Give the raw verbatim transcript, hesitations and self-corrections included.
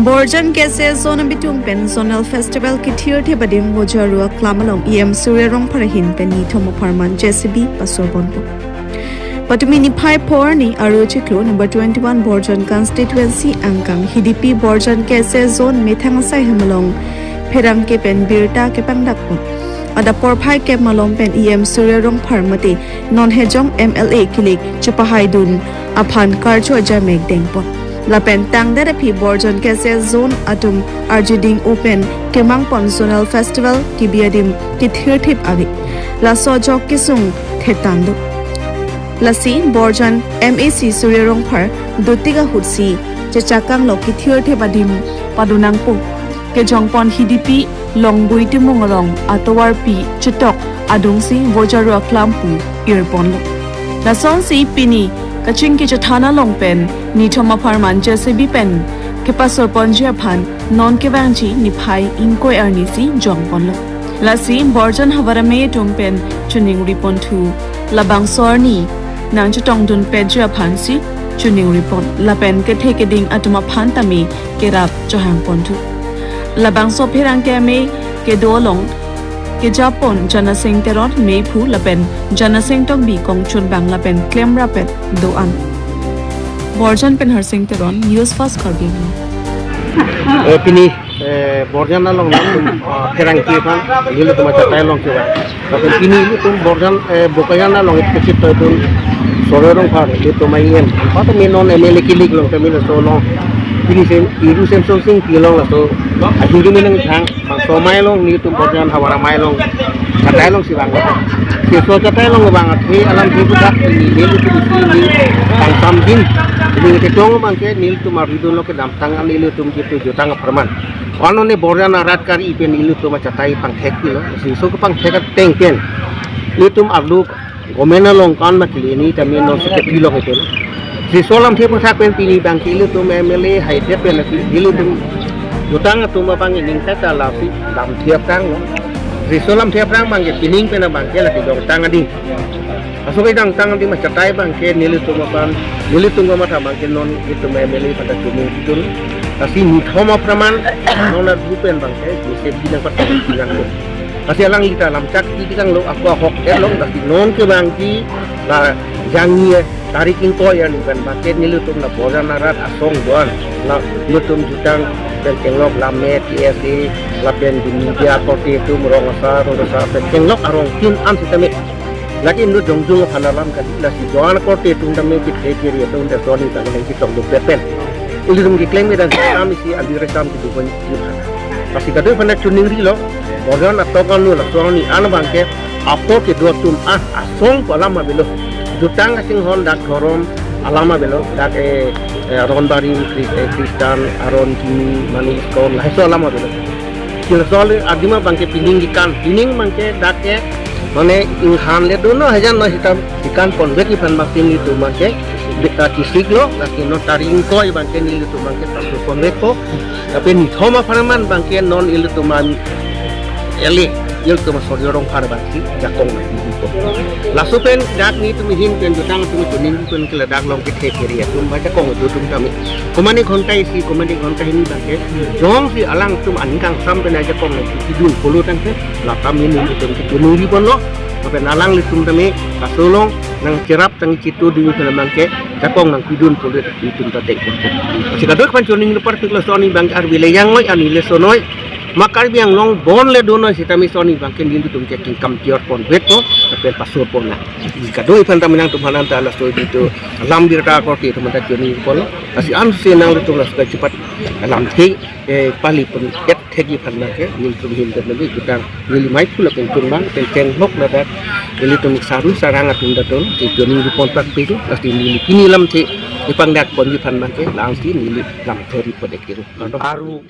Borjan K C S Zone abitung pen Zonal Festival kethirthip adim Vojaru Aklam along E M Surya Rongphar ahin pen nithom apharman J C B pasor ponpo. Patumi niphai pho arni Aru chiklo number twenty-one Borjan Constituency angkang Hidipi Borjan K C S Zone methang asai hem along pherangke pen birta kepangdakpo. Adap porphai kep malom pen E M Surya Rongphar mate non hejong M L A kilik chepahaidun aphan karcho ajamek dengpon. Lapen tangdet aphi Borjan K C S Zone atum arjuding open kemangpon Zonal Festival kebi adim kethirthip ave. Laso ajok kesung thetan do. Lasi Borjan M A C Surya Rongphar dotik ahutsi chechakanglo kethirthip adim padonangpo. Kejongpon Hidipi Longbui Timung along atovarpi chetok adungsi Vojaru Aklam pu irponlo. Lasonsi pini kachingki chethan along pen nithom apharman J C B pen kepasorponji aphan non kevangji niphai ingkoi arnisi jongponlo. Lasi Borjan havar amei atum pen choningriponthu, labangso arni nangchetongdunpetji aphansi choningripon. Lapen kethe keding atum aphan tame kerap chohangponthu. Labangso pherangke amei kedo along kejapon Janasing Teron meiphu lapen Janasing Tokbi kongchunbang lapen klemrapet do-an. Borjan pen Harsing Teron, News Fast Karbi Anglong. Eh, pini, eh, Borjan along, ah, pherangke aphan, nelitum achatai along kevang. Lapen pini ilitum Borjan, eh, Bokajan along ipekit toidun Surya Rongphar, ilitum E M. Anparta me non M L A kilik along, kami laso along. Pini sem, Iru Semson Sing Pi along laso. Ahin kami nangthang, bangso amei along, nelitum Borjan havar amei along. Chatai alongsi vang. Keso chatai along vang, athe alamthe puthak, neli, nelitum isi, neli, tang samjin. Neli ketong abangke, nelitum arjudunlo kedamtang, nelitum kitu jutang apharman. Ano ne Borjan arat kari pen ilitum achatai pangthekpilo. Siso kepangthek ateng pen ilitum arlo gomen along kan makili ni tame non sekepilo hetel. Siso lamthe pasak pen pini abangke ilitum M L A haithe pen ilitum jutang atum abang ining tata lasi lamthe aphranglo. Siso lamthe aphrang abangke pining pen abangke lake jongtang adi. Aso kedamtang adim achatai abangke nelitum aphan, nelitum kamatha abangke non itum M L A pada chuningdun. Lasi nithom apharman non adu pen abangke, jose pinang patang pinang ko. Lasi alang ita lamchak iti kanglo, ako ahok erlong, lasi non kevangji la jangni tarik ingkoi arni pen abangke nelitum la Borjan arat asong do-an, la nelitum jutang pen kenglok lammet, T S A, lapen media korte atum, rong asar, rong asar, pen kenglok arong tin an sitame. Lake inut jongjung aphan alam kali, lasi joan korte atum tame kithe kiri atum ta soni tame leng kitong duk pen. Ilitum keklem kedam kami si andi resam kidukon kiphan. Lasi kadokave aphan choningrilo, Borjan atok anu laso arni an abangke apor kedo atum ah asong pu alam avelo. Jutang kachinghon dak dhorom alam avelo, dak, eh, eh, aron barim Chris-, eh, Christian, aron kimi, mane ISKCON, lahaiso alam avelo. Kilsol adim abangke pining kekan, pining abangke dak ke, mane inghan le dono hajan no hitam kekan ponvek iphan abangke nelitum abangke, beta kisik lo, lasi non tarik ingkoi abangke nelitum abangke tasu ponvekpo. Tapi nithom apharman abangke non ilitum an ele, ilitum Surya Rongphar abangsi jakong na ipo. Laso pen dak nelitum ahin pen jutang atum choningri pen ke ladak along kethe kiri atum ba jakong do atum tame. Komane ghonta isi, komane ghonta hini abangke jongsi alangtum aning kangsam pen ajakong na kidun pulo tangte, la tame nelitum ke choningri ponlo. Lapen alanglitum tame laso along nangcherap nangchitudun pen abangke jakong nangpidun pulo itum ta dek. Lasi kadokave aphan choningri parpik laso arni abangke arve le jangnoi, arni le sonoi. Ma Karbi Anglong bon le donoi sitame soni abangke nelitum ke kingkam tior ponvekpo, lapen pasor ponnang. Kadokave aphan tame nangtumphan anta laso itum alam birta korte atum ta choningri ponlo. Lasi ansi nanglitum laso kachipat alamthe, eh, pali pon et thek iphan abangke nelitum ahin pen abangke jutang neli meiphu lapen chunbang pen chenglok ladak ilitum saru sarang atum ta don, si choningri pon pakpik, lasi neli pini lamthe ipangdak ponji aphan abangke la-ansi neli lamthe ri pon-et kiro. Aru.